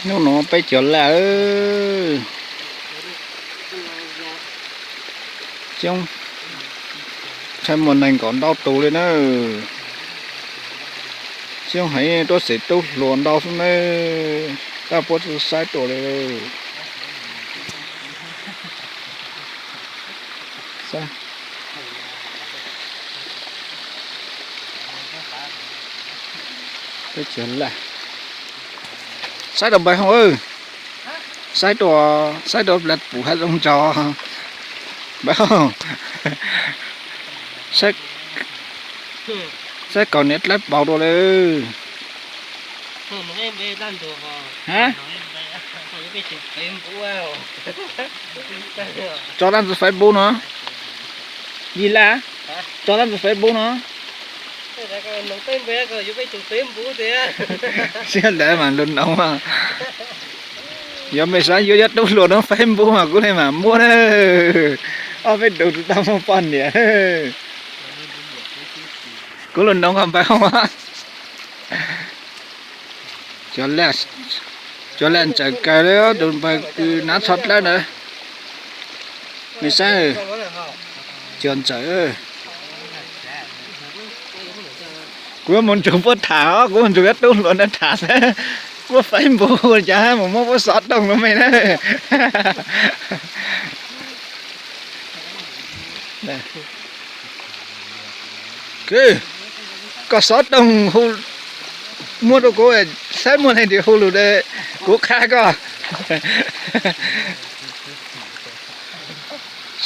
Hnub no peb cov laj, Xyoob, ntshai muaj neeg nkaum ntau tus li na. Xyoob heev, tuab xeem tub hluas ntau xwb na, tab puab tsi saib tuaj li. Saib rau npawg Hoob, saib rau, saib rau plas pum hav zoov ntsaud. Npawg Hoob, saib kaus niam dlawb paus dua lawm. Tso dab ntxwg Facebook no. Yij Laj, tso dab ntxwg Facebook no. Siab lawv mas lug noov. Yog mej xav yuav cov tub hluas no Facebook mas kuv le mas muab na. Ob peb tug tsis tau muaj poj niam. Kuv lug noov npawg Hoob. Cov laj ntxawm kawg li, tus npawg kws hnav tsho dlawb ntawd. Mej saib, cov ntxawm. Kuv yuav mus nrug puab tham os, kuv mus nrug cov tub hluas ntawd tham xwb. Puab Facebook cas mus muab puab xov tooj rau mej na. Kwv, koj xov tooj hu, muab rau kuv, saib muaj leej twg hu lus, kuv qha koj.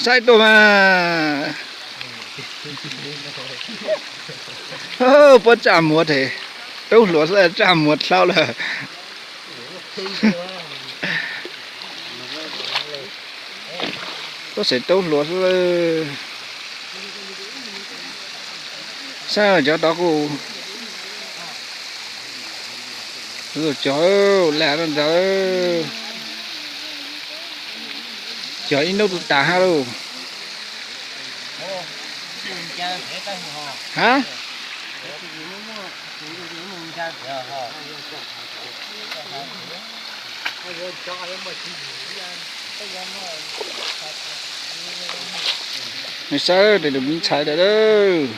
Saib tuaj mas. Puab tsaj muag tes, tub hluas xwb tsaj muag dlhau lawm. Tuab xeem tub hluas xwb. Saib cov tod kuj, cov laj ntawd, cog ib hnub twb tas hab lauj. Ha? Mej saib tes tus me ntxhais ntawd.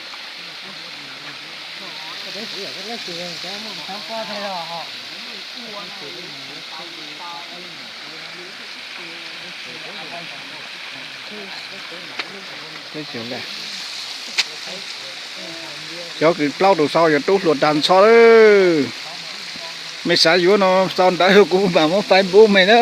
Cov kws plaub tus sau yog tub hluas tag nrho lawm. Mej xav yuav no sau ntawv kuv mam muab Facebook mej na.